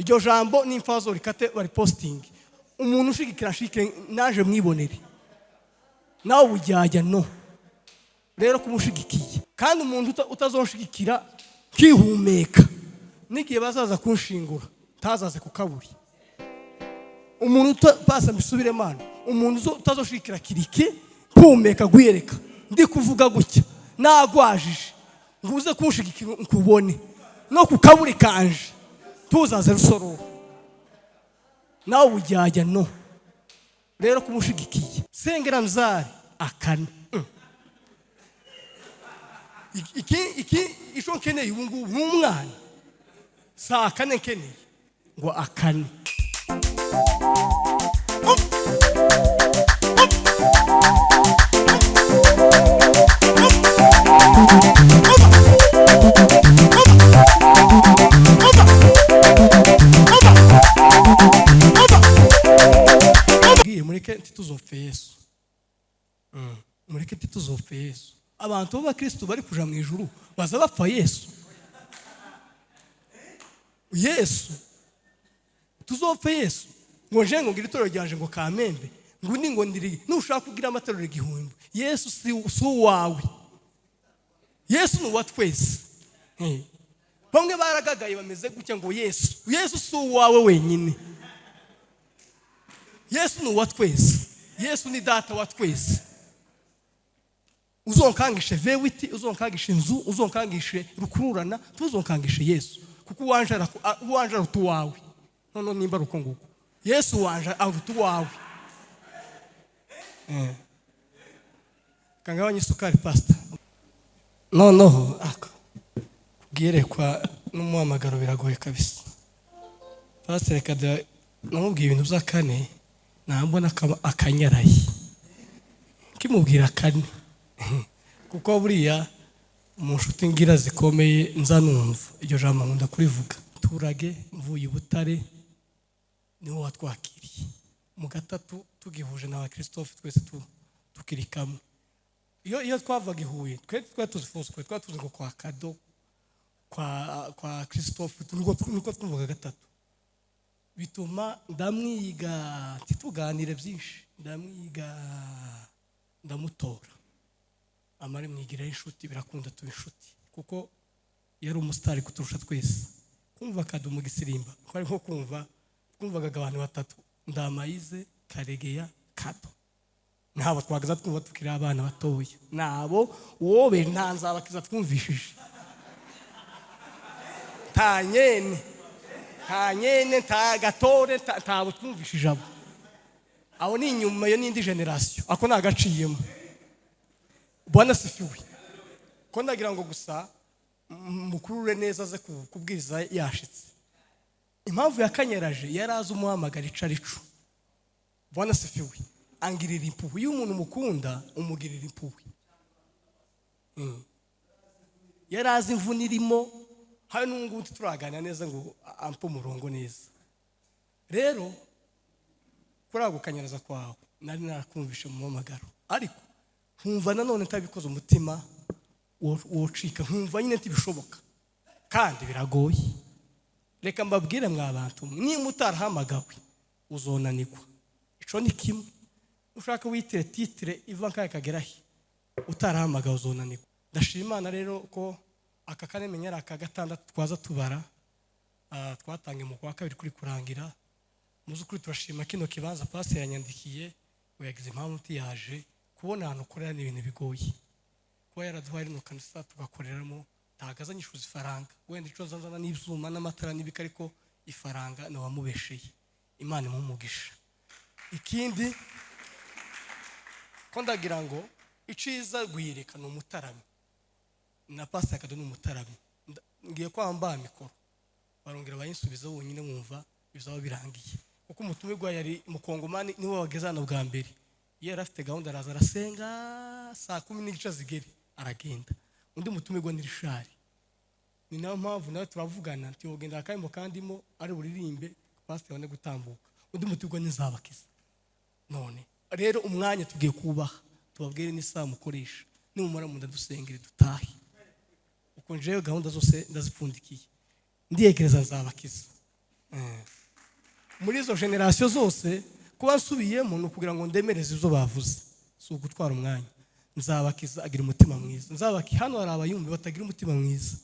Iryo jambo n'imfazo rikate bari posting. Umuntu ushigikira ashike, naje mwibonere nawe ubujyajya no rero kumushigikiye. Kandi umuntu utazonshigikira nkihumeka, n'igihe bazaza kunshingura ntazaze ku kaburi. Umuntu pasa mbisubire mana, umuntu utazoshigikira kirike mpumeka, gwiyereka ndi kuvuga gutya nagwajije, ngo uze kunshigikira nkubone no ku kaburi kanje, tuzaze rusororo nawe ubujyajya no rero kumushigikiye. Sengera mzari akane. Iki ico nkeneye ubu ngubu ni umwana, si akane nkeneye ngo akane. Bwiye mureke ntituzopfe Yesu. Mureke ntituzopfe Yesu. Abantu b'abakristo bari kuja mu ijuru baza bapfa Yesu. Yesu tuzopfe Yesu ngo nje ngo ngira itorero ryanje ngo Kamembe, ngo undi ngo ndiri. Nushaka kugira amatorero 1000, Yesu si uwawe. Yesu ni uwa twese. Bamwe baragagaye bameze gutya ngo Yesu, Yesu si uwawe wenyine. Yesu ni uwa twese. Yesu ni data wa twese. Uzonkangishe vewiti, uzonkangishe inzu, uzonkangishe rukururana, tuzonkangishe Yesu, kuko uwanje uwanje aruta uwawe. None nimba ari uko nguko, Yesu wanje aruta uwawe. Kangabanye isukari, pastor. Noneho aka kubwiyerekwa n'umuhamagaro biragoye kabisa. Pastor Kada namubwiye ibintu by'akane, nambona akanyaraye kimubwira kane, kuko buriya mu nshuti ngira zikomeye nza numva iryo jambo nkunda kurivuga. Turage mvuye i Butare, niho watwakiriye mu gatatu tugihuje na ba Christophe twese tukiri kamwe. Iyo twavaga i Huye, twe twari tuzi Fosco, twari tuzi ngo kwa Kado, kwa Christophe, niko twumvaga gatatu. Bituma ndamwiga, ntituganire byinshi, ndamwiga, ndamutora, amara mwigiraho inshuti, birakunda tuba inshuti, kuko yari umusitari kuturusha twese. Kumva Kado mu gisirimba twari nko kumva, twumvaga abantu batatu: Ndamayize, Karegeya, Kado. Ntabwo twagaza twumva tukiri abana batoya, nabo wowe nta nzabakiza twumvishije, nta nyene, nta nyene, nta gatore, ntabwo twumvishije abo. Abo ni inyuma, iyo n'indi génération, ako ni agaciyemo. Bwana sifiwe. Ko ndagira ngo gusa mukurure neza aze kubwiriza yashitse. Impamvu yakanyeraje, yari azi umuhamagara ico ari co. Bwana sifiwe. Angirira impuhwe. Iyo umuntu umukunda umugirira impuhwe. Yari azi imvune irimo hari n'ubu turaganira neza ngo ampe umurongo neza. Rero kuri ako kanyereza kwawe nari narakumvishe mu muhamagaro, ariko nkumva nanone ntabikoze umutima wocika, nkumva nyine ntibishoboka kandi biragoye. Reka mbabwire mwa bantu mwe, niba utarahamagawe uzonanirwa. Ico ni kimwe. Ushaka witire titre iva nkaye kagerahe, utarahamagawe uzonanirwa. Ndashima Imana rero ko aka kanemenya ari aka gatandatu twaza tubara. Twatangiye mu kwa kabiri kuri kurangira. Mu by'ukuri turashima kino kibanza. Pastor yanyandikiye ngo yagize impamvu ntiyaje. Kubona ahantu ukorera ni ibintu bigoye. Kuba yaraduhaye rino kanisa tugakoreramo, ntabwo azanyishyuza ifaranga, wenda icyo nzana n'ibyuma n'amatara n'ibika, ariko ifaranga ni uwamubesheye. Imana imuhe umugisha. Ikindi ko ndagira ngo iciza gwireka ni umutarami na pastor Kado ni umutarami. Ngiye kwamba mikoro, barongera bayinsubiza bonyine, mwumva bizaba birangiye, kuko umutumirwa yari mukongomani, niwe wageze hano bwa mbere. Iyo yari afite gahunda araza arasenga, saa 10:30 zigere aragenda. Undi mutumirwa ni Rishari, ni nayo mpamvu nawe turavugana nti wogenda akayimo kandimo ari buririmbe, pasiteri abone gutambuka. Undi mutumirwa ni Nzabakiza. None rero umwanya tugiye kubaha, tubabwire n'isaha mukoresha, nimumara mu dusengere dutahe. Uko njewe gahunda zose ndazipfundikiye, ndiyegereza Nzabakiza. Muri izo génération zose kuba nsubiyemo ni ukugira ngo ndemereze ibyo bavuze, si ugutwara umwanya. Nzabakiza agira umutima mwiza. Nzabaki hano hari abayumvi batagira umutima mwiza,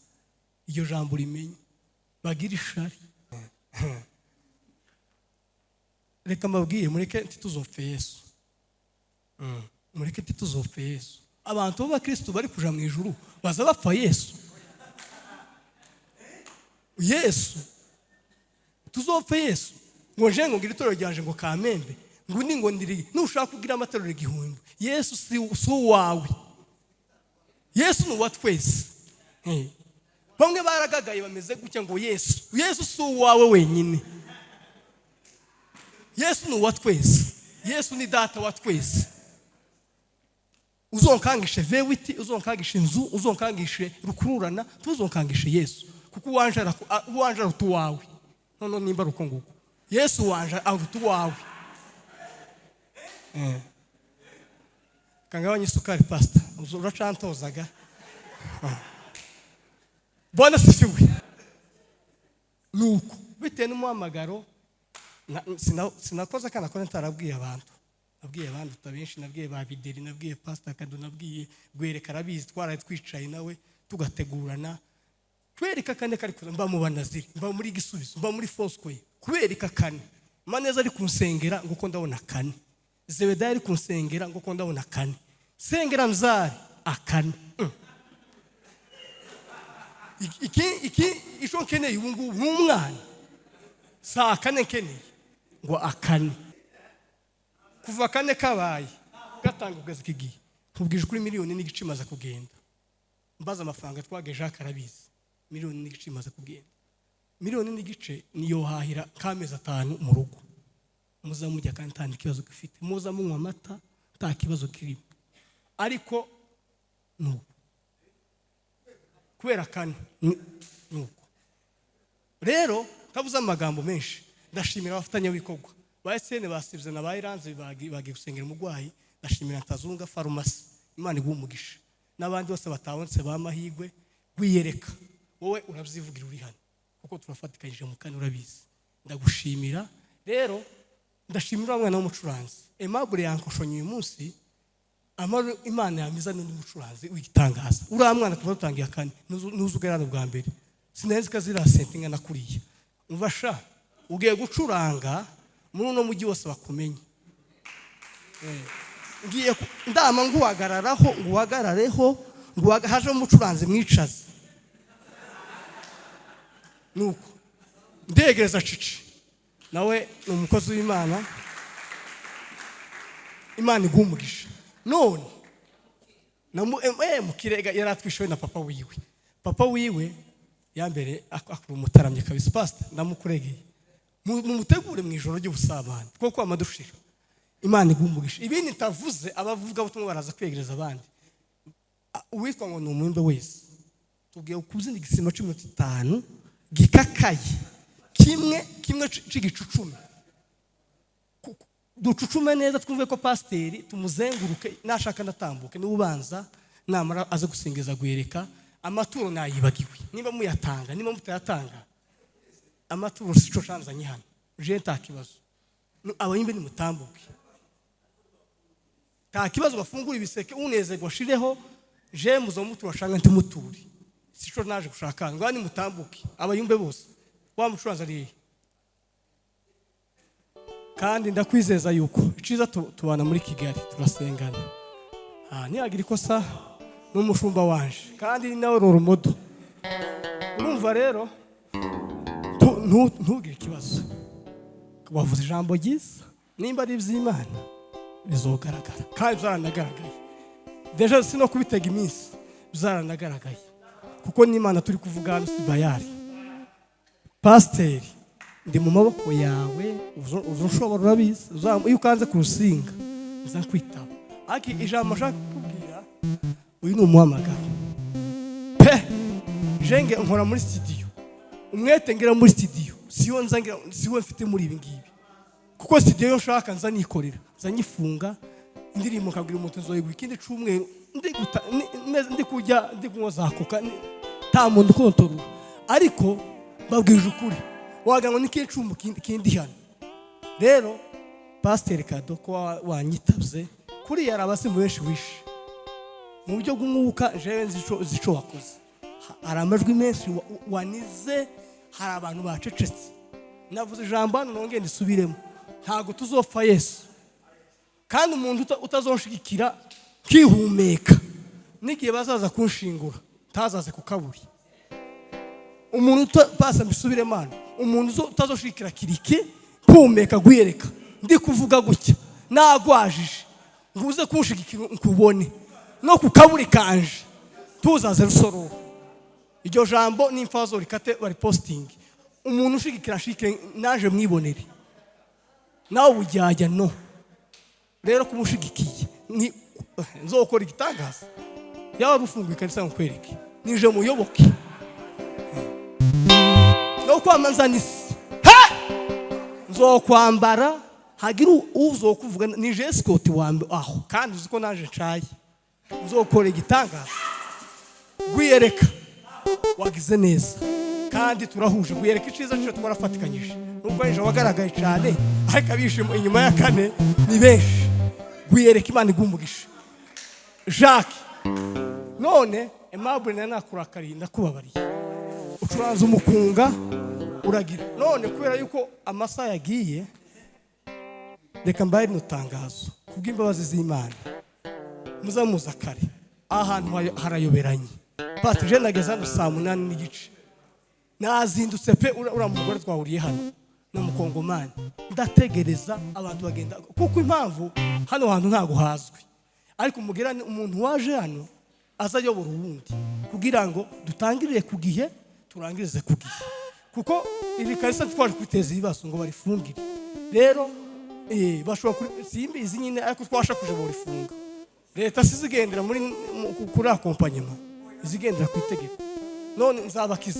iryo jambo rimenye, bagira ishari. Reka mbabwire, mureke ntituzopfe Yesu. Mureke ntituzopfe Yesu. Abantu b'abakristu bari kuja mu ijuru baza bapfa Yesu? Yesu tuzopfe Yesu? Ngo nje ngo ngire itorero ryanje ngo Kamembe, ngo undi ngo ndiri, nushaka kugira amatorero 1000, Yesu si uwawe. Yesu ni uwa twese. Bamwe baragagaye bameze gutya ngo Yesu, Yesu si uwawe wenyine. Yesu ni uwa twese. Yesu ni Data wa twese. Uzonkangishe V8, uzonkangishe inzu, uzonkangishe rukururana, tuzonkangishe Yesu, kuko uwanje aruta uwawe. None nimba ari uko nguko, Yesu wanje aruta uwawe. Kangabanya isukari, pastor, uracantozaga. Bwana sifiwe. Nuko bitewe n'umuhamagaro sinakoze akana ko ntarabwiye abantu. Nabwiye abandi benshi, nabwiye ba Bideri, nabwiye Pastor Kado, nabwiye Gwereka, arabizi, twaraye twicaye nawe tugategurana. Kwereka kane kari kuza, mba mu Banaziri, mba muri Gisubizo, mba muri Foursquare. Kubereka kane Maneza ari kunsengera ngo uko ndabona kane, Zebedayo ari kunsengera ngo uko ndabona kane, sengera mzari akane. Iki icyo nkeneye ubu ngubu ni umwana, si akane nkeneye ngo akane. Kuva kane kabaye gatanga kugeza iki gihe, nkubwije kuri 1.5 miliyoni imaze kugenda. Mbaza amafaranga twagejeho, Jacques arabizi. 1.5 miliyoni imaze kugenda. 1.5 miliyoni niyo hahira k'amezi 5 mu rugo, muza mujya kandi nta kibazo gifite, muza munywa amata nta kibazo kirimo. Ariko nubu kubera kane nuko rero ntabuze amagambo menshi. Ndashimira abafatanyabikorwa ba SN basibye na ba Iranze bagiye gusengera umurwayi. Ndashimira Ntazunga Farumasi, Imana iguha umugisha, n'abandi bose batabonetse ba mahigwe wiyereka. Wowe urabyivugira uri hano kuko turafatikanyije mu kane, urabizi. Ndagushimira rero. Ndashimira uriya mwana w'umucuranzi Aimable yankoshonye uyu munsi. Amaro Imana yamiza n'undi mucuranzi w'igitangaza. Uriya mwana tuba dutangiye akane nuzu hano bwa mbere, sinari ko ziriya senti ingana kuriya. Umva sha, ugiye gucuranga muri uno mujyi wose bakumenye. Ngiye ndama nguhagararaho, nguhagarareho, haje umucuranzi mwicaze. Nuko ndegereza Cici, nawe ni umukozi w'Imana, Imana iguha umugisha. None mukirega yari atwishowe na papa wiwe. Papa wiwe yambere akura umutaramye kabisa. Pastor, ndamukuregeye, mumutegure mu ijoro ry'ubusabane kuko amadushira. Imana iguha umugisha. Ibindi ntavuze, abavuga butumwa baraza kwegereza abandi. Uwitwa ngo ni umwimbe wese, tubwiye kubyina igisima cy'iminota 5 gikakaye, kimwe kimwe c'igicucume. Ducucume neza, twumve ko pasiteri tumuzenguruke, nashaka ndatambuke niba ubanza, namara aze gusingiza Gwereka. Amaturo nayibagiwe, niba muyatanga, niba mutayatanga, amaturo sico canzanye hano je, nta kibazo. Abayimbe nimutambuke, nta kibazo, bafungure ibiseke, unezerwa ashireho. Je muzo mutura shanga ntimuture, sico naje gushaka. Ngo nimutambuke abayumbe bose. Wa mucuranzi ari hehe? Kandi ndakwizeza yuko iciza tubana muri Kigali, turasengana. Niyagira ikosa n'umushumba wanje, kandi ni nawe role model. Urumva rero ntugire ikibazo. Wavuze ijambo ryiza, nimba ari iby'Imana bizogaragara, kandi byaranagaragaye déjà, si no kubitega iminsi, byaranagaragaye, kuko n'Imana turi kuvuga hano si bayari. Pasiteri, ndi mu maboko yawe, uzo ushobora, urabizi. Iyo ukanze ku rusinga uza kwitaba. Ariko ijambo nshaka kukubwira, uyu ni umuhamagaro pe. Jenge nkora muri studio, umwete ngira muri studio siyo nza ngira, siwo mfite muri ibi ngibi, kuko studio yo nshaka nza nikorera, nza nyifunga indirimbo, nkabwira umuntu nzoyigwa ikindi cyumweru, ndi guta ndi kurya, ndi kunywa za coca, nta muntu ukontorora. Ariko mbabwije ukuri, Wagira ngo ni kicumbu kindi hano. Rero Pasiteri Kado, ko wanyitabye kuriya, hari abasimu benshi wishe mu buryo bw'umwuka. Jewe nzi ico wakoze. Hari amajwi menshi wanize, hari abantu bacecetse. Navuze ijambo hano, nongeye ndisubiremo: ntabwo tuzopfa Yesu. Kandi umuntu utazonshigikira nkihumeka, n'igihe bazaza kunshingura ntazaze ku kaburi. Umuntu pasa mbisubiremo hano: umuntu utazoshigikira kirike mpumeka, guhereka ndi kuvuga gutya nagwajije, ngo uze kunshigikira nkubone no ku kaburi kanje, tuzaze Rusororo. Iryo jambo n'imfazo rikate bari positingi. Umuntu ushigikira ashigikire, naje mwibonere. Nawe ujyajya no rero kumushigikiye ni nzokora igitangaza. Yaba wari ufunguye ikanisa ngo nkwereke, nije muyoboke no kwamaza nisi nzokwambara, hagira uzokuvuga nije escort wa mbere aho. Kandi uzi ko naje ncaye, nzokora igitangaza. Gwiyereka, wagize neza kandi turahuje. Gwiyereka, icyiza cyo twarafatikanyije, nubwo ejo wagaragaye cyane, ariko abishimo inyuma ya kane ni benshi. Gwiyereka, Imana iguha umugisha. Jacques, none Aimable, nari nakurakariye, ndakubabariye. Ucuranza umukunga uragira. None kubera yuko amasaha yagiye, reka mbahe rino tangazo: kubw'imbabazi z'Imana, muzamuza kare. Aha hantu harayoberanye. Pastor, je nageze hano saa 8:30, nazindutse pe. Uriya mugore twahuriye hano ni umukongomani. Ndategereza abantu bagenda, kuko impamvu hano hantu ntabwo hazwi. Ariko umugirane umuntu waje hano aza ayobora uwundi, kugira ngo dutangirire ku gihe, turangirize ku gihe, kuko iri karisa twaje kwiteza ibibazo ngo barifungire. Rero bashobora simbizi nyine, ariko twashakuje borifunga. Leta si izigendera muri kuri accompagnement, izigendera ku itegeko. None nzabakiza.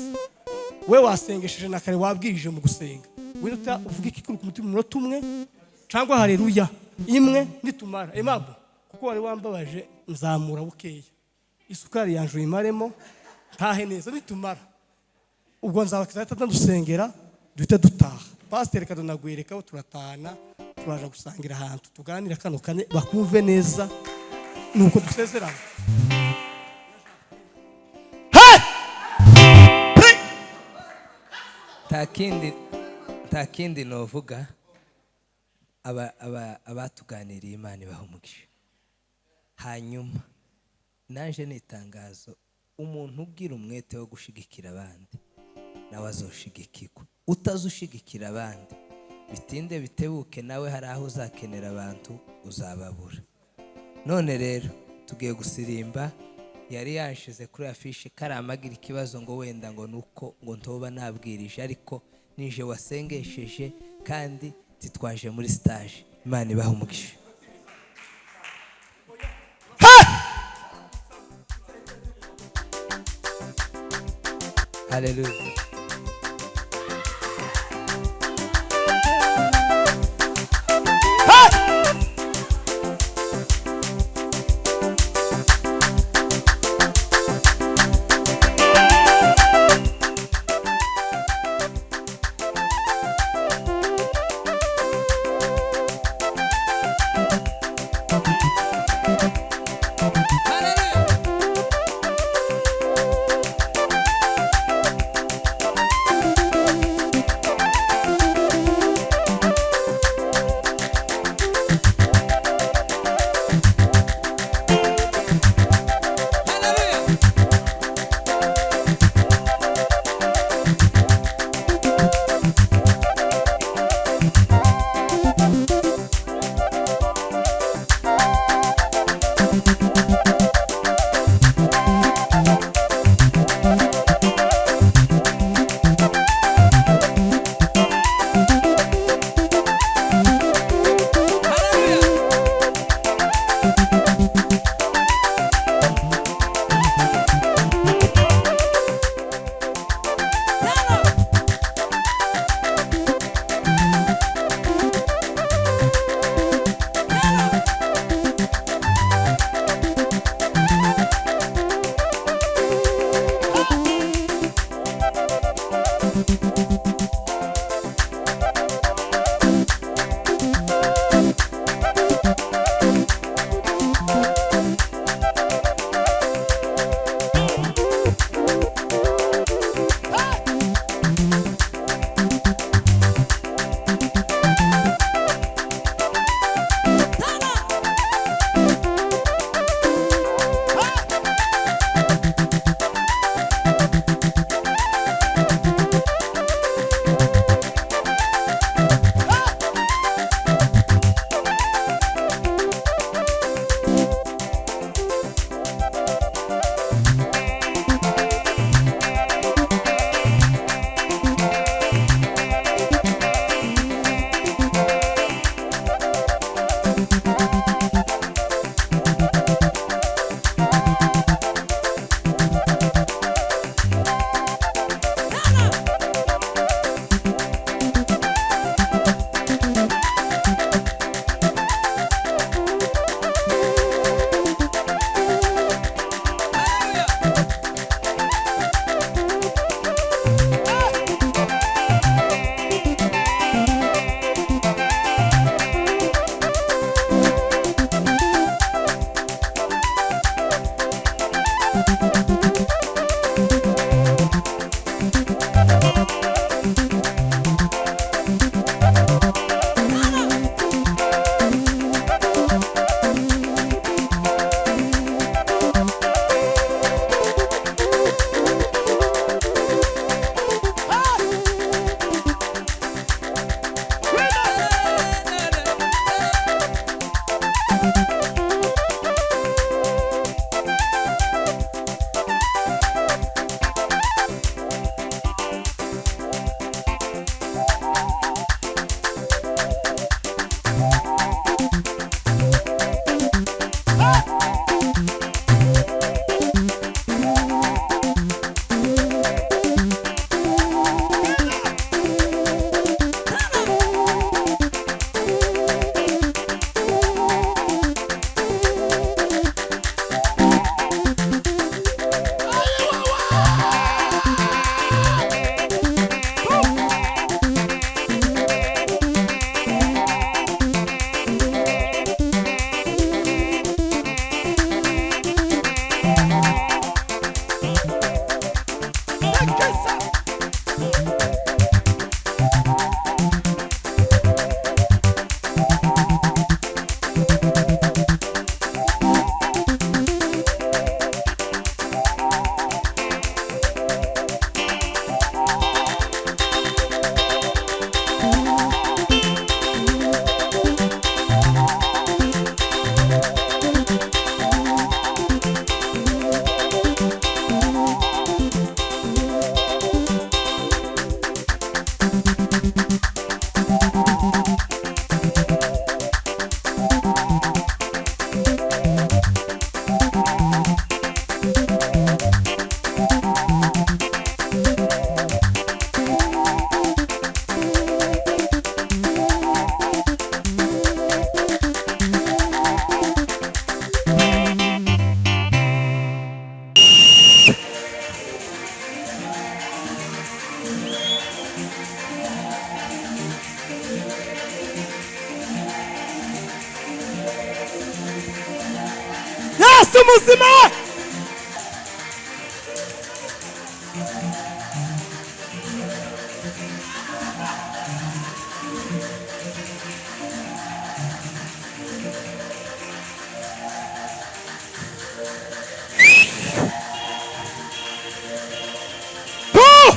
We wasengesheje na kare, wabwirije mu gusenga. Wiruta uvuga iki kuri ku mutima umunota umwe cyangwa haleluya imwe nitumara. Aimable, kuko wari wambabaje, nzamura bukeya isukari yanje uyimaremo, ntahe neza. Nitumara ubwo nzabakiza, ahita dusengera, duhite dutaha. Pasiteri kadonagwerekaho, turatahana, turaja gusangira ahantu, tuganira kano kane bakumve neza, nuko dusezerana. Hey! Hey! Nta kindi novuga. Abatuganiriye, Imana ibaha umugisha. Hanyuma naje ni itangazo: umuntu ugira umwete wo gushigikira abandi nawe azoshigikirwa. Utazushigikira abandi, bitinde bitebuke nawe hari aho uzakenera abantu uzababura. None rero tugiye gusirimba. Yari yanshize kuri afishe karamagira ikibazo ngo wenda ngo nuko ngo ntoba nabwirije, ariko nije wasengesheje kandi titwaje muri stage. Imana ibaha umugisha. Haleluya. Haleluya. Yesu muzima we. Puh!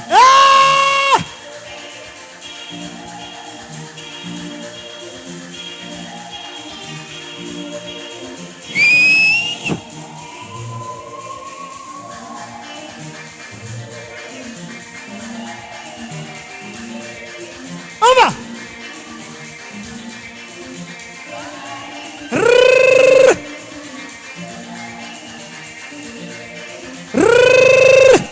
Ah! Ama! Rrrr! Rrrr!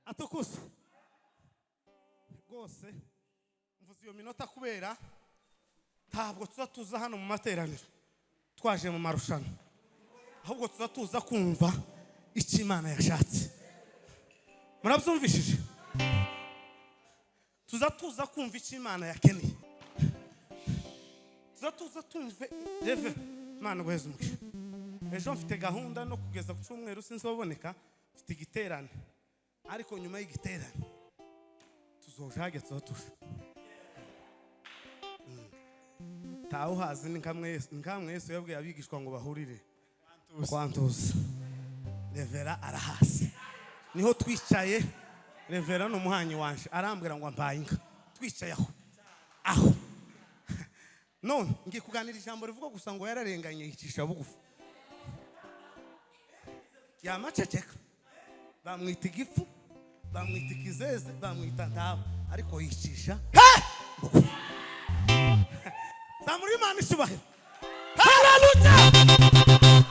Atukuse rwose, mvuze iyo minota kubera ntabwo tuza tuza hano mu materaniro twaje mu marushanwa, ahubwo tuza tuza kumva icyo Imana yashatse. Murabyumvishije? Tuza tuza kumva icyo Imana yakeneye, tuza tuza tumve reve. Imana guheza umugisha. Ejo mfite gahunda no kugeza ku cyumweru sinzoboneka, mfite igiterane, ariko nyuma y'igiterane tuzojage tuzotusha tawuhazi. Ni nkamwe Yesu, nkamwe Yesu yabwiye abigishwa ngo bahurire kwantuza. Revera arahasi, niho twicaye. Revera ni umuhanyi wanje, arambwira ngo ampaye inka, twicaye aho aho. None ngiye kuganira ijambo rivuga gusa ngo yararenganye yicisha bugufi, yamaceceka, bamwita igifu, bamwita ikizeze, bamwita ntabo, ariko yicisha bugufi. Zamura Imana icyubahiro. Haleluya!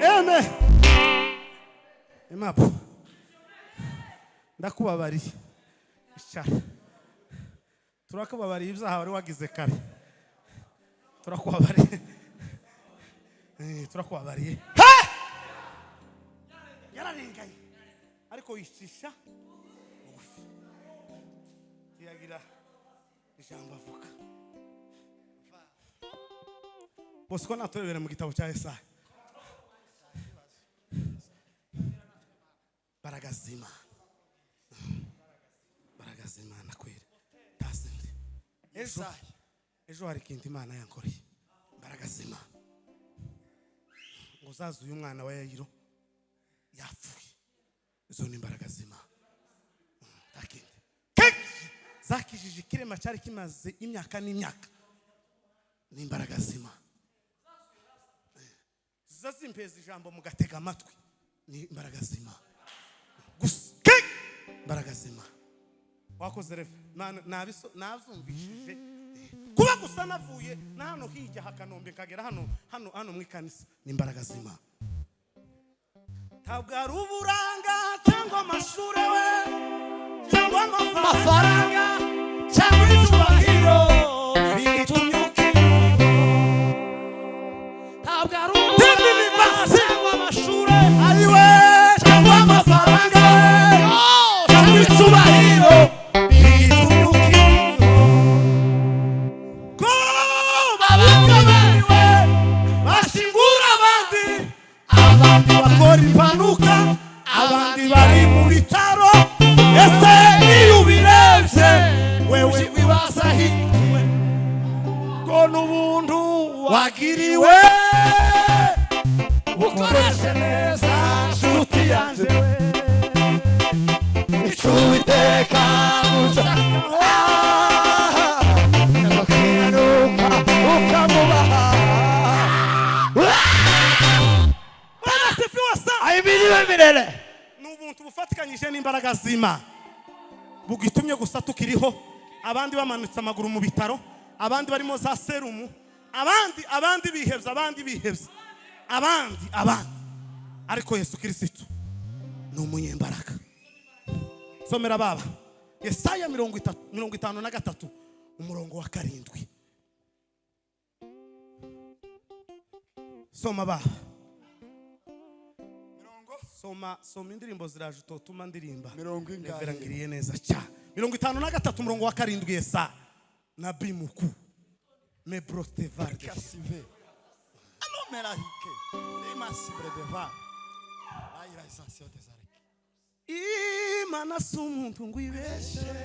Amen. Imapo. Ndakubabariye. Icara. Turakubabariye ibyaha wari wagize kare. Turakubabariye. Turakubabariye. Yararenganye. Ariko yicisha bugufi. Ntiyagira ijambo avuga. Bosco naturebera mu gitabo cya Yesaya. Mbaraga z'Imana, mbaraga z'Imana kwera tasindi. Ejo ejo hari ikintu Imana yankoreye. Mbaraga z'Imana ngo uzaze uyu mwana wa Yayiro yapfuye. Izo ni imbaraga z'Imana. Ntakindi zakijije ikirema cyari kimaze imyaka n'imyaka. Ni imbaraga z'Imana ziza zimpeza ijambo mugatega amatwi. Ni imbaraga z'Imana gusa, imbaraga z'Imana. Wakoze rev nabyumvishije kuba gusa navuye na hano hirya hakanombe nkagera hano hano hano mu ikanisa, ni imbaraga z'Imana. Ntabwo ari uburanga cyangwa amashuri we cyangwa amafaranga cyangwa icyubahiro bitumye ukiriho. Ntabwo ari uburanga cyangwa amashuri ayiwe cyangwa amafaranga cyangwa icyubahiro bitumye ukiriho, ko babangamiwe bashingura abandi, abandi bakora impanuka, abandi bari mu bitaro. Ese iyo ubirebye wewe wibaza hiwe ngo n'ubuntu wagiriwe ukoreshe neza, nshuti yanjye we? Icyo Uwiteka gushakaho ukiranuka ukamubaha. Bwana asifiwe sana. Ahimidiwe milele. Ni ubuntu bufatikanyije n'imbaraga z'Imana bugitumye gusa tukiriho, abandi bamanitse amaguru mu bitaro, abandi barimo za serumu, abandi abandi bihebye, abandi bihebye, abandi abandi, ariko Yesu Kirisitu ni umunyembaraga. Somera baba Yesaya 30, 53, umurongo wa 7. Soma baba. Soma, soma, indirimbo ziraje utotuma ndirimba. Mirongo ingahe? Revera ngiriye neza cyane. 53, umurongo wa 7. Yesa nabii mkuu mebrotevarde. Kasive. Alomerahike. Rimasibre deva. Aira essentiel desareke. Imana si umuntu ngo ibeshe,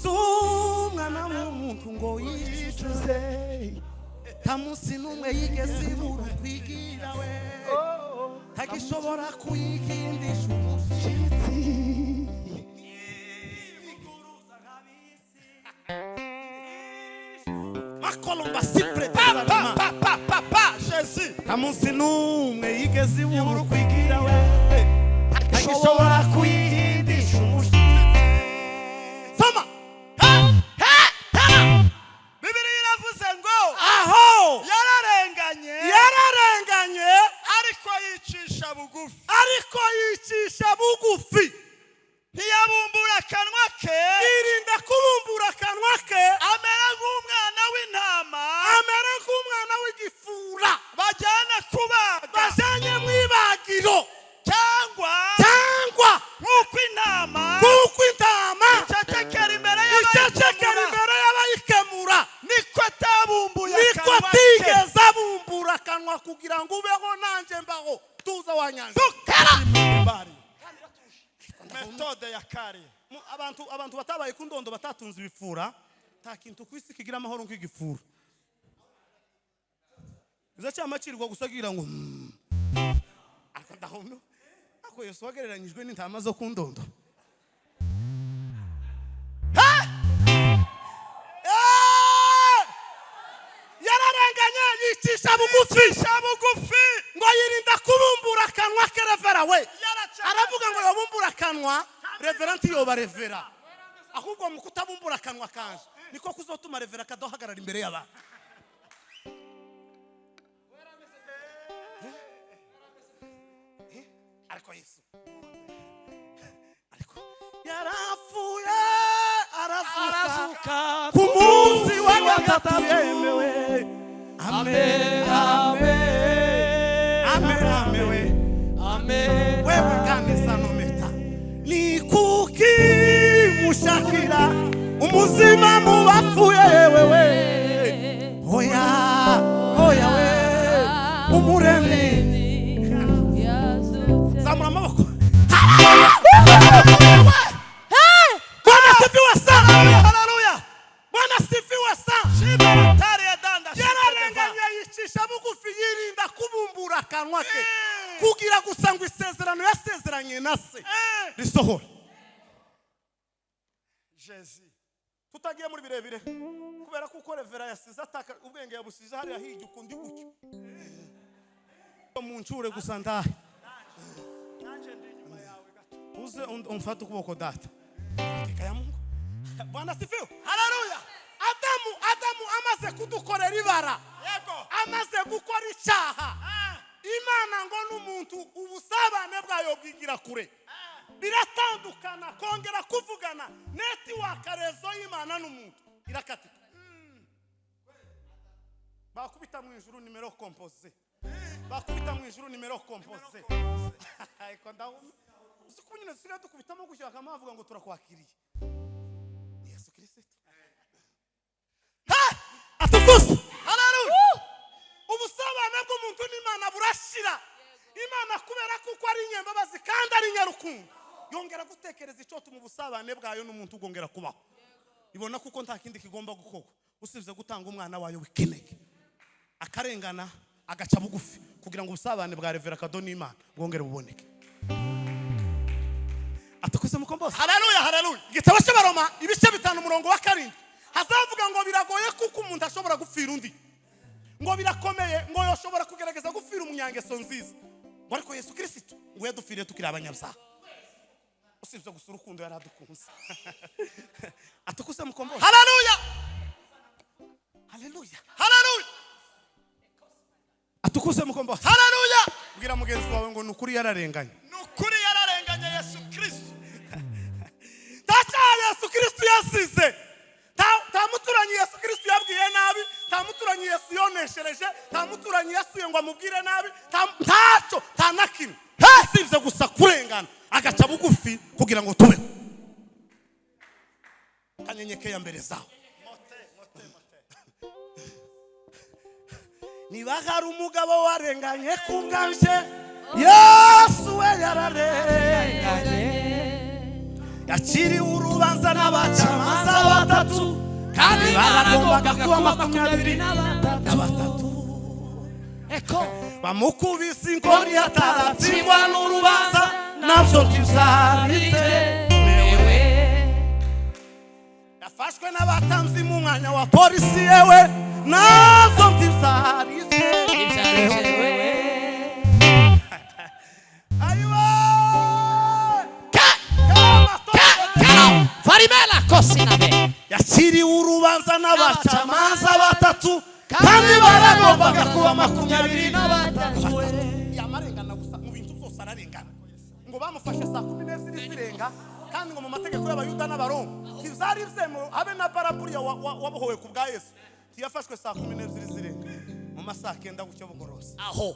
si umwana w'umuntu ngo yicuze. Nta munsi n'umwe yigeze ibura ukwigira we, ntagishobora kuyikindisha umushyitsi. Makolomba sipre. Pa pa pa pa pa Jésus. Nta munsi n'umwe yigeze ibura ukwigira we, ntagishobora kuyihindisha umushyitsi. Soma. Bibiliya iravuze ngo aho yararenganye, yararenganye, ariko yicisha bugufi, ariko yicisha bugufi, ntiyabumbura akanwa ke, yirinda kubumbura akanwa ke, amera nk'umwana w'intama amera nk'umwana w'igifura bajyana kubaga, bajyanye mu ibagiro, cyangwa cyangwa nk'uko intama nk'uko intama icecekera imbere icecekera y'abayikemura, imbere y'abayikemura, niko atabumbuye niko akanwa ke. atigeze abumbura akanwa kugira ngo ubeho nanjye mbaho. Tuza wanyanja. Bari. Metode ya kare. Abantu batabaye ku ndondo, batatunze ibifura, nta kintu ku isi kigira amahoro nk'igifura. Izo cyamacirwa gusa kugira ngo Ariko ndahomyo ako Yesu wagereranyijwe n'intama zo ku ndondo. Eh! Yararenganye yicisha bugufi, bugufi, ngo yirinda kubumbura akanwa ke. Revera we Yaracecetse. aravuga ngo yobumbura akanwa, revera ntiyoba revera, ahubwo mu kutabumbura akanwa kanje niko kuzotuma revera kadahagarara imbere y'abantu. Ariko Yesu ariko yarapfuye arazuka arazuka ku munsi wa gatatu yemewe. Amen, amen. Amen, amen we. Amen. Wewe kanisa nometa ni kuki mushakira umuzima mu bapfuye? Wewe oya oya we umuremyi. Zamura amaboko. Bwana asifiwe sana. Haleluya. Bwana asifiwe sana. Shibaratari ya danda. Yararenganye yicisha bugufi, yirinda kubumbura akanwa ke kugira gusa ngo isezerano yasezeranye na se risohora. Jésus. Tutagiye muri birebire, kubera kuko revera yasize ataka ubwenge, yabusize hariya hirya ukundi gutyo mu ncure gusa. Ndahe Nanjye ndi inyuma yawe gato. Uze umfate ukuboko, data. Hakika ya Mungu. Bwana sifiwe. Haleluya. Adamu amaze kudukorera ibara, amaze gukora icyaha, Imana ngo n'umuntu ubusabane bwayo bwigira kure, biratandukana, kongera kuvugana, network, réseau y'Imana n'umuntu irakatika. Bakubita mu ijuru numéro composé, bakubita mu ijuru numéro composé. Ariko ndabona uzi ko nyine dusigaye dukubitamo gutya, bakamavuga ngo turakwakiriye, ni Yesu Kirisito atukuze. Haleluya! Ubusabane bw'umuntu n'Imana burashira. Imana, kubera kuko ari inyembabazi kandi ari inyarukundo, yongera gutekereza icyo tuma ubusabane bwayo n'umuntu bwongera kubaho. Ibona kuko nta kindi kigomba gukorwa usibye gutanga umwana wayo w'ikinege, akarengana, agaca bugufi, kugira ngo ubusabane bwa revera Kado n'Imana bwongere buboneke. Atukuze mukombozi. Haleluya, haleluya. Igitabo cy'Abaroma, ibice 5, umurongo wa 7, hazavuga ngo biragoye kuko umuntu ashobora gupfira undi, ngo birakomeye, ngo yoshobora kugerageza gupfira umunyangeso nziza, ngo ariko Yesu Kirisito ngo yadupfiriye tukiri abanyabyaha, usibye gusa urukundo yari adukunze. Atukuse mukombozi. Haleluya. Haleluya. Haleluya. Atukuse mukombozi. Haleluya. Bwira mugenzi wawe ngo ni ukuri yararenganye. Ni ukuri yararenganye Yesu Kristo. Nta cyaha Yesu Kirisito yasize. Nta muturanyi Yesu Kirisito yabwiye nabi, nta muturanyi Yesu yoneshereje, nta muturanyi yasuye ngo amubwire nabi, ntacyo, nta na kimwe, usibye gusa kurengana, agaca bugufi kugira ngo tubeho. Kanyenyekeye mbere zawe. Mote mote mote. Niba hari umugabo warenganye ku bwanje, Yesu we yararenganye. Yakiriwe urubanza n'abacamanza batatu, kandi baragombaga kuba 23. Eko. Bamukubise inkoni ataratsindwa n'urubanza, nabyo ntibyabizemewe. Yafashwe n'abatambyi mu mwanya wa polisi, yewe nazo ntibyabizemewe. Ayiwe! Farimela kosinave. Yakiriwe urubanza n'abacamanza batatu, kandi baragombaga kuba 23. Yamarengana gusa, mu bintu byose ararengana. Ngo bamufashe saa 12 zirenga, kandi ngo mu mategeko y'Abayuda n'Abaroma ntibyari byemewe, abe na baraburiya wabohowe ku bwa Yesu ntiyafashwe saa 12 zirenga, mu masaha 9 gutyo bugorose. Aho.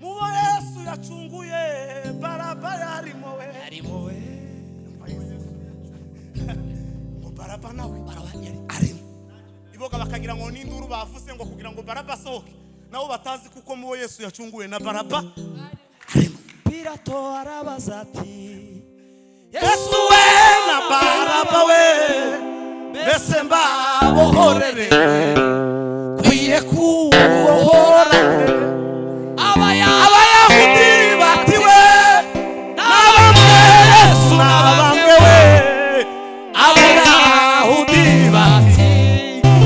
Mubo Yesu yacunguye, Baraba yarimo we. Harimo we. Ngo Baraba nawe arimo. Iboga bakagira ngo n'induru bavuze ngo kugira ngo Baraba asohoke, nabo batazi kuko mubo Yesu yacunguye na Baraba arimo. Pilato arabaza ati: Yesu we na Baraba we, mbese mbabohorere? Kwiye kubohora. Abayahudi bati we n'abamwe, Yesu n'abamwe we. Abayahudi bati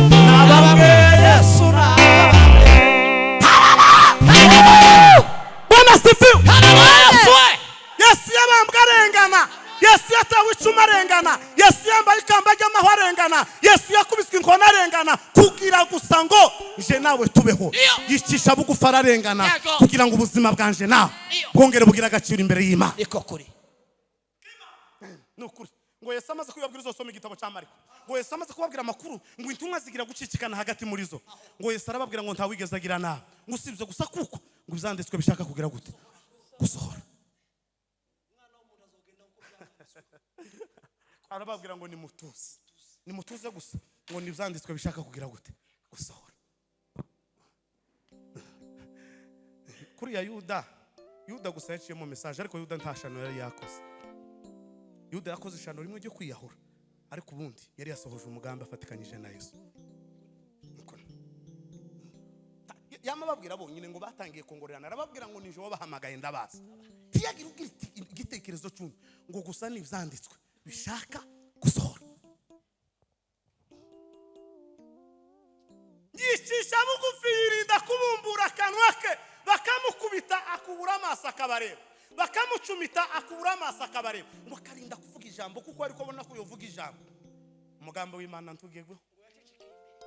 n'abamwe, Yesu n'abamwe. Bwana sifiwe. Yesu yabambwe arengana, Yesu yatewe icumu arengana, Yesu yambaye ikamba ry'amahwa arengana, Yesu yakubiswe inkoni arengana, kugira gusa ngo nje nawe tubeho. Yicisha bugufi, ararengana, kugira ngo ubuzima bwanje nawe bwongere bugire agaciro imbere y'Imana. Niko kuri. Ni ukuri, ngo Yesu amaze kubabwira, uzosoma igitabo cya Mariko, ngo Yesu amaze kubabwira amakuru, ngo intumwa zigira gucicikana hagati muri zo, ngo Yesu arababwira ngo ntawigeze agira nabi, ngo usibye gusa kuko ngo ibyanditswe bishaka kugira gute? Gusohora. Arababwira ngo nimutuze, nimutuze gusa, ngo nibyanditswe bishaka kugira gute? Gusohora. Kuriya Yuda gusa yaciyemo message, ariko Yuda nta shano yari yakoze. Yuda yakoze ishano rimwe ryo kwiyahura, ariko ubundi yari yasohoje umugambi afatikanyije na Yesu. Nuko yamababwira bonyine ngo batangiye kongorerana, arababwira ngo nije wabahamagaye, ndabaza. Ntiyagira ugira igitekerezo cy'undi, ngo gusa n'ibyanditswe bishaka gusohora. Yicisha bugufi, yirinda kubumbura akanwa ke. Bakamukubita akubura amaso akabareba, bakamucumita akubura amaso akabareba, ngo akarinda kuvuga ijambo, kuko ariko abona ko yovuga ijambo umugambi w'Imana ntugegweho.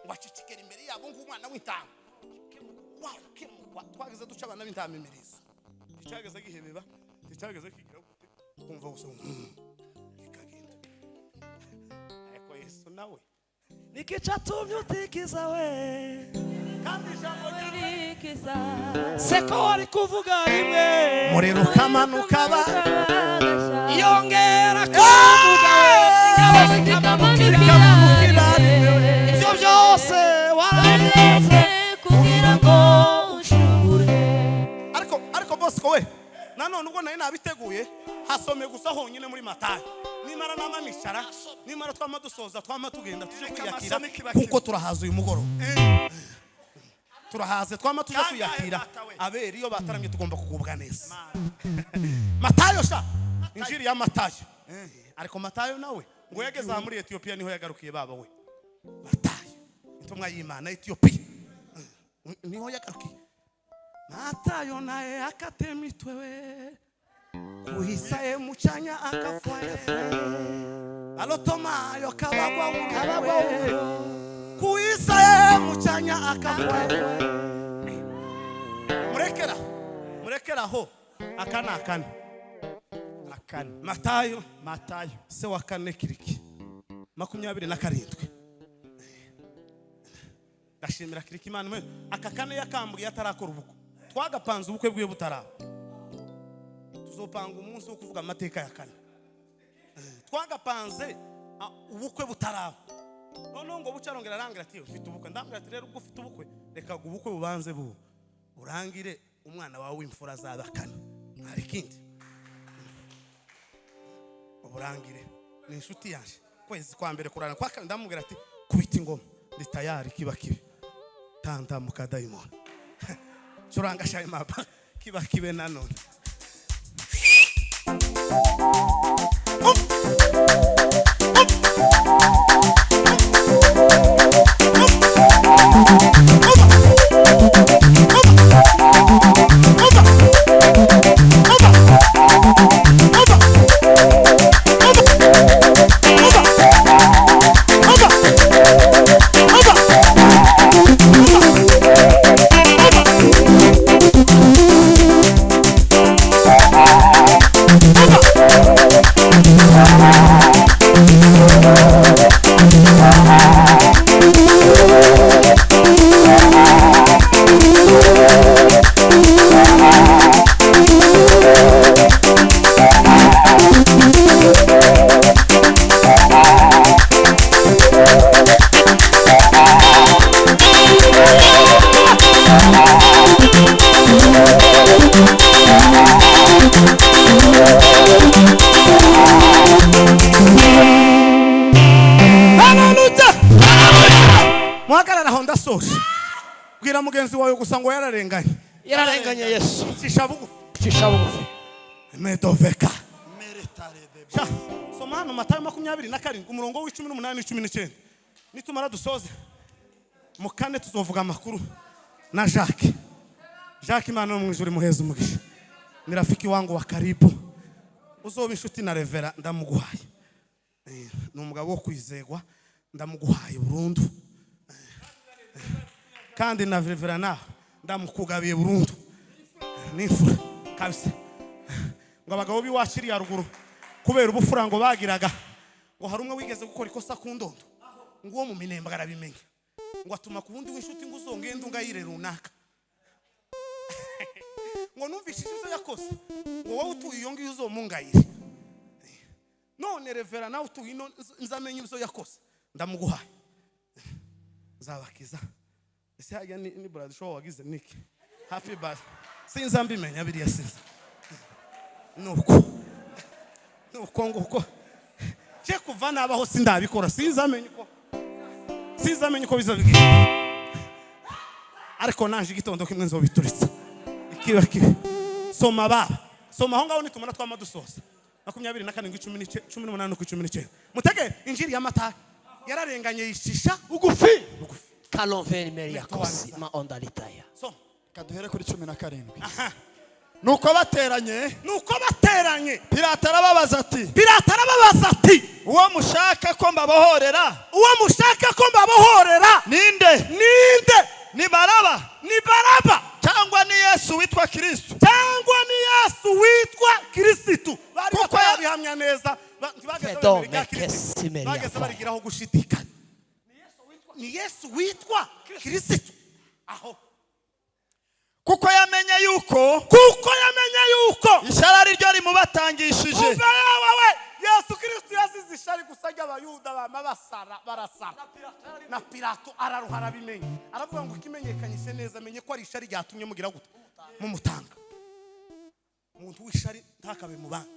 Ngo acecekere imbere yabo nk'umwana w'intama wakemukwa. Twageze duca abana b'intama imirizo, nticyageze gihebeba, nticyageze kigira gute, kumva gusa ngo kikagenda. Ariko Yesu nawe Niki cyatumye utikiza we? Kandi ijambo ryawe Seko wari kuvuga rimwe, umuriro ukamanuka ba yongera kuvuga, ingabo zikamanukira. Ikamanukira rimwe. Ibyo byose warabikoze kugira ngo ushobore. Ariko Bosco we, nanone ubwo nari nabiteguye, hasomye gusa honyine muri Matayo. Nimara nama nicara, nimara twama dusoza, twama tugenda tuje kwiyakira, Amasome kiba kimwe. kuko turahaza uyu mugoroba, turahaze, twama tuje Kangahe kwiyakira. data we? Abera iyo bataramye tugomba kugubwa neza. Matayo sha, injiri ya Matayo. Ariko Matayo nawe ngo yageze aha muri Etiyopiya, niho yagarukiye baba we. Matayo intumwa y'Imana, Etiyopiya niho yagarukiye. Matayo naye akatemitwe we kuhisaye muchanya akafwaye alotomayo kabagwa uruwe kuhisaye muchanya akafwaye. Murekera, murekeraho. Aka ni akane. Akane. Matayo. Matayo. Se wa kane Kiriki 27. Ndashimira Kiriki, Imana imwe. Aka kane yakambwiye atarakora ubukwe, twagapanze ubukwe bwiwe butaraba. Tuzopanga umunsi wo kuvuga amateka ya kane. Twagapanze ubukwe butaraba. Noneho ngo buca arongera arangira ati: "Ufite ubukwe?" Ndambwira ati: "Rero ubwo ufite ubukwe, reka ngo ubukwe bubanze bu urangire, umwana wawe w'imfura azaba kane." Hari ikindi uburangire, ni inshuti yanjye. Kwezi kwa mbere kurana kwa kane, ndamubwira ati: "Kubita ingoma, ndi tayari." Kiba kibe tanta mukadayimoni curanga shayi mapa, kiba kibe nanone. Haleluya! Muhagarara aho, ndasoje. Bwira mugenzi wawe gusa ngo yararenganye. Yararenganye Yesu. Cisha bugufi. Cisha bugufi. Medoveka. Meretare de Sha, soma hano Matayo 27, umurongo w'18 n'19. Nitumara dusoze, mu kane tuzovuga amakuru na Jacques. Jacques, Imana yo mu ijuru imuheze umugisha, ni rafiki wangu wa karibu. Uzoba inshuti na Revera, ndamuguhaye. Ni umugabo wo kwizegwa, ndamuguhaye burundu. Kandi na Revera nawe ndamukugabiye burundu, n'imfura kabisa. Ngo abagabo b'iwacu iriya ruguru, kubera ubufura ngo bagiraga, ngo hari umwe wigeze gukora ikosa ku ndondo, ngo uwo mu Minembwe arabimenya, ngo atuma ku wundi w'inshuti ngo uzongende ungayire runaka, ngo numvise ibyo yakoze, ngo wowe utuye iyo ngiyo uzomungayire. None Revera nawe utuye ino, nzamenye ibyo yakoze, ndamuguhaye, nzabakiza. Ese hajya ni brother show wagize niki? Happy birthday. Sinza mbimenya biriya, sinza. Nuko nuko nguko je kuva nabaho sindabikora, sinzamenya uko biza bigenda, ariko naje igitondo kimwe nzobituritsa ikiba kibi. Soma baba, soma aho ngaho. Nitumara twama dusoza 27, 18 ku 19. Mutege injiri ya Matayo. Yararenganye, yicisha bugufi. Bugufi. Kalonveri meriakosi maondalitaya. So Kaduhere kuri 17. Nuko bateranye, Nuko bateranye, Pilato arababaza ati: Pilato arababaza ati: "Uwo mushaka ko mbabohorera "Uwo mushaka ko mbabohorera ninde? ninde?" Ni Baraba Ni Baraba cyangwa ni Yesu witwa Kristo?" cyangwa ni Yesu witwa Kirisitu? Bari Kuko batarabihamya neza, ntibageze Fedo bemera ibya Kirisitu. mekesi meria Bageze fa. barigiraho gushidikanya, ni Yesu witwa Kirisitu aho. Kuko yamenye yuko Kuko yamenye yuko ishyari ari ryo rimubatangishije. Umva yawe we, Yesu Kirisitu yazize ishari gusa ry'Abayuda, bama basara barasara na Pilato araruha, arabimenya, aravuga ngo ikimenyekanyise neza, amenye ko ari ishari ryatumye mugira gute, mumutanga. Umuntu w'ishari ntakabe mu bandi.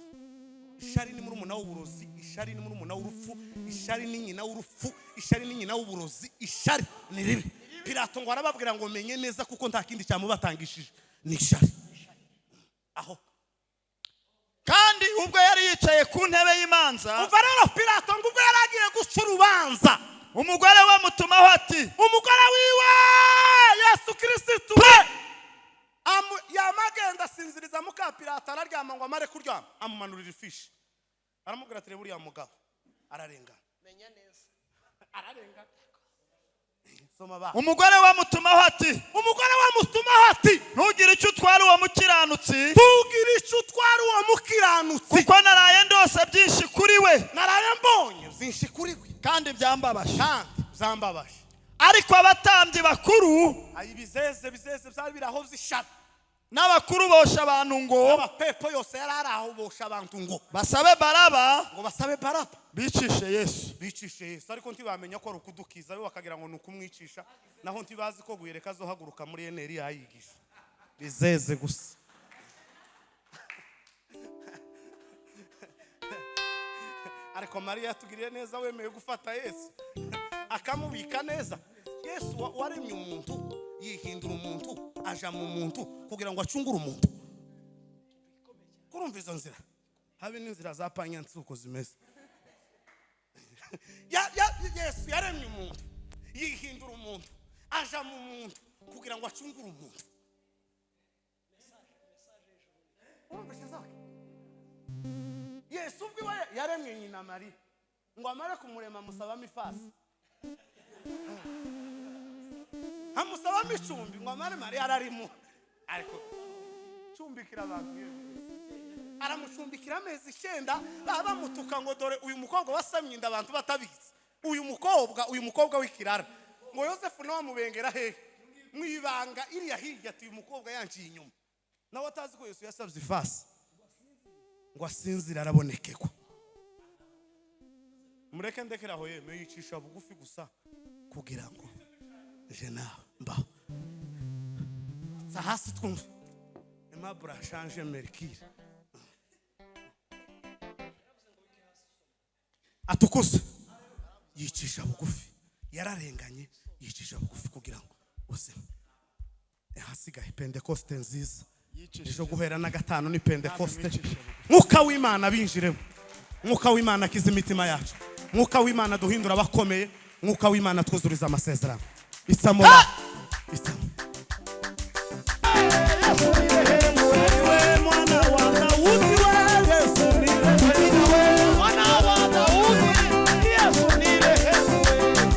Ishari ni murumuna w'uburozi, ishari ni murumuna w'urupfu, ishari ni nyina w'urupfu, ishari ni nyina w'uburozi, ishari ni ribi. Pilato ngo arababwira ngo menye neza kuko nta kindi cyamubatangishije ni ishari aho. Kandi ubwo yari yicaye ku ntebe y'imanza, Umva rero, Pilato ngo ubwo yari agiye guca urubanza, umugore we amutumaho ati: umugore wiwe Yesu Kirisitu we yamagenda asinziriza muka Pilato, araryama, ngo amare kuryama amumanurira ifishi, aramubwira ati: "Reba uriya mugabo ararengana, ararengana." Soma ba. Umugore we amutumaho ati: Umugore we amutumaho ati: "Ntugire icyo utwara uwo mukiranutsi, "Ntugire icyo utwara uwo mukiranutsi, kuko naraye ndose byinshi kuri we, naraye mbonye byinshi kuri we, kandi byambabaje." kandi byambabaje." Ariko abatambyi bakuru Ayi, bizeze bizeze byari biri aho by'ishari n'abakuru bosha abantu ngo n'abapepo yose yari ari aho bosha abantu ngo basabe Baraba, ngo basabe Baraba, bicishe Yesu. Bicishe Yesu. Ariko ntibamenya ko ari ukudukiza, bo bakagira ngo ni ukumwicisha, naho ntibazi ko guhereka azohaguruka muri eneri yayigisha bizeze gusa. Ariko Mariya yatugiriye neza, wemeye gufata Yesu akamubika neza. Yesu waremye umuntu, yihindura umuntu, aja mu muntu kugira ngo acungure umuntu. Kurumva izo nzira habe n'inzira za panyansi uko zimeze. Yesu yaremye umuntu, yihindura umuntu, aja mu muntu kugira ngo acungure umuntu. Urumva zake? Yesu ubwiwe yaremye nyina Mariya, ngo amare kumurema amusabamo ifasi, amusabamo icumbi, ngo amare Mariya ararimo, ariko cumbikira abantu yewe. Aramucumbikira amezi 9, baba bamutuka ngo dore uyu mukobwa wasamye inda abantu batabizi, uyu mukobwa w'ikirara. Ngo Yosefu nawe amubengera hehe? Mu ibanga iriya hirya, ati uyu mukobwa yanciye inyuma, nawe atazi ko Yesu yasabye ifasi ngo asinzire arabonekekwa. Mureke ndekere aho. Yemeye yicisha bugufi gusa kugira ngo je nawe mbaho. Sa hasi twumve. Aimable change mercure atukuze, yicisha bugufi, yararenganye, yicisha bugufi kugira ngo uzime. Ahasigaye Pentekoste nziza ejo guhera na gatanu ni Pentekoste. Mwuka w'Imana binjiremo, Mwuka w'Imana akiza imitima yacu, Mwuka w'Imana duhindura abakomeye, Mwuka w'Imana twuzuriza amasezerano. Isamura isamo. Wewe mwana wa Daudi, we Yesu ni Mwana wa Daudi, Yesu nirehemu.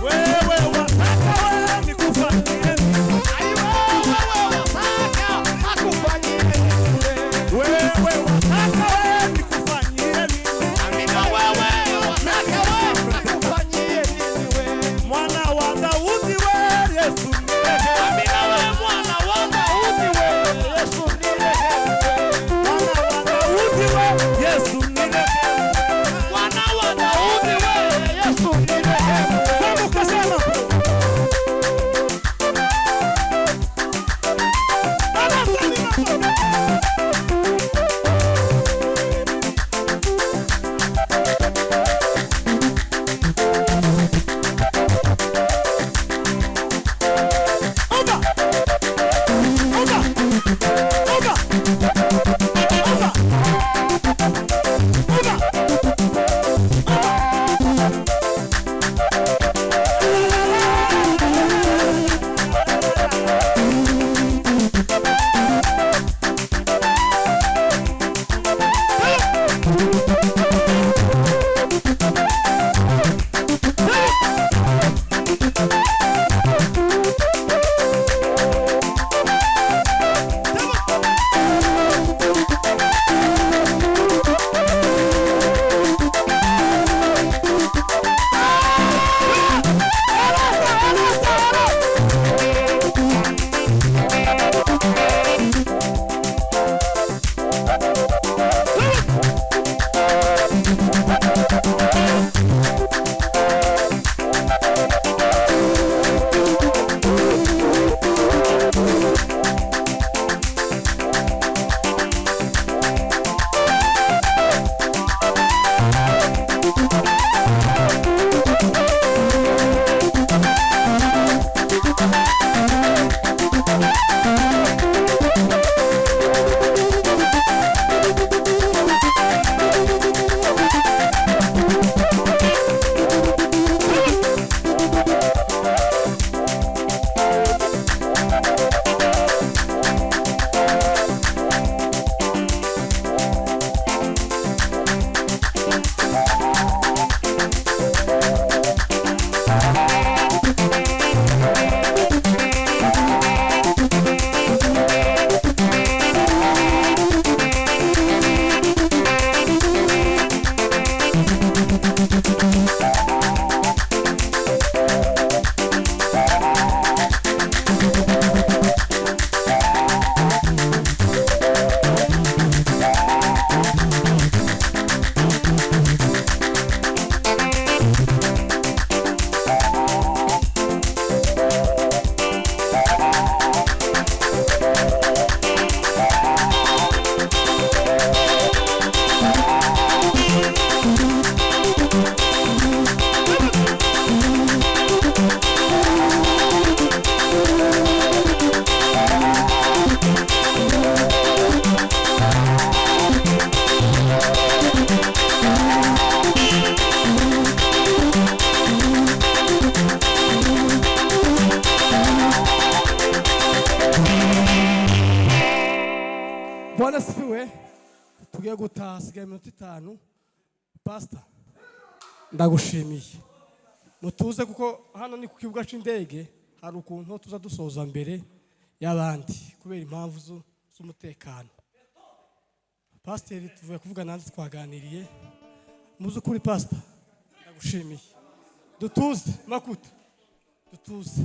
Wewe wataka wewe nikufanyie nini? Ai, wewe wataka akufanyie nini? Wewe wataka wewe nikufanyie nini? Amina, wewe wataka wewe akufanyie nini wewe? Mwana wa Daudi we Yesu nirehemu. Amina, wewe mwana wa Daudi wewe Yesu nirehemu. Bwana asifiwe. Tugiye gutaha, hasigaye iminota 5. Pasita, ndagushimiye. Mutuze, kuko hano ni ku kibuga cy'indege, hari ukuntu tuza dusoza mbere y'abandi kubera impamvu z'umutekano. Pasiteri tuvuye kuvuga nanjye twaganiriye. Mu by'ukuri, pasita, ndagushimiye. Dutuze makuta, dutuze.